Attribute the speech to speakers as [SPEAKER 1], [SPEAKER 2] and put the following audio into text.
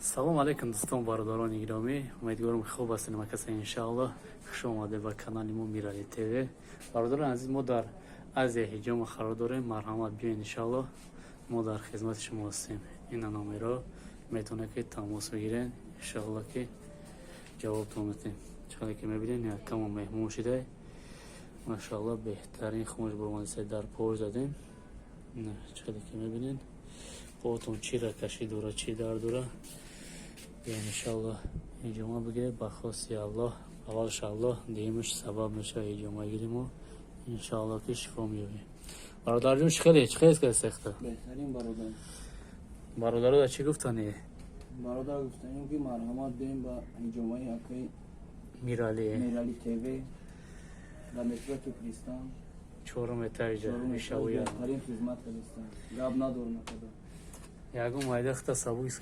[SPEAKER 1] Салом алейкум, дӯстон, бародарони гиромӣ. Умедворам, хуб ҳастед ҳама каса, иншааллоҳ. Хуш омадед ба канали мо, Мирали ТВ. Бародарони азиз, мо дар Азия Ҳиҷома қарор дорем. Марҳамат, биёед, иншааллоҳ, мо дар хизмати шумо ҳастем. Ина номеро, метавонед, ки тамос бигиред, иншааллоҳ, ки ҷавобтон метем. Чӣ ки мебинед, якамо меҳмон шида, машааллоҳ, беҳтарин хунш буромадиса, дар пош задем. Чӣ ки мебинед, потон чира каши дора, чӣ дар дора, иншаллоҳ, ҳиҷома бигиред. Ба хости Аллоҳ, аввалш Аллоҳ, дуюмаш сабаб мешава. Ҳиҷома гиримо, иншаллоҳ, ки шифо меёбем. Бародарҷон, чӣ хеле, чӣ хеле сехта?
[SPEAKER 2] Беҳтарин, бародар.
[SPEAKER 1] Бародаро чӣ гуфтани?
[SPEAKER 2] Бародар, гуфтанем, ки марҳамат, бием ба ҳиҷомаи акаи
[SPEAKER 1] Мирали.
[SPEAKER 2] Мирали ТВ дар метро Тюкристан.
[SPEAKER 1] Чорум этажа мешавия.
[SPEAKER 2] Беҳтарин хизмат кардистан, гап надорам, акада.
[SPEAKER 1] Ягон майда хата сабук.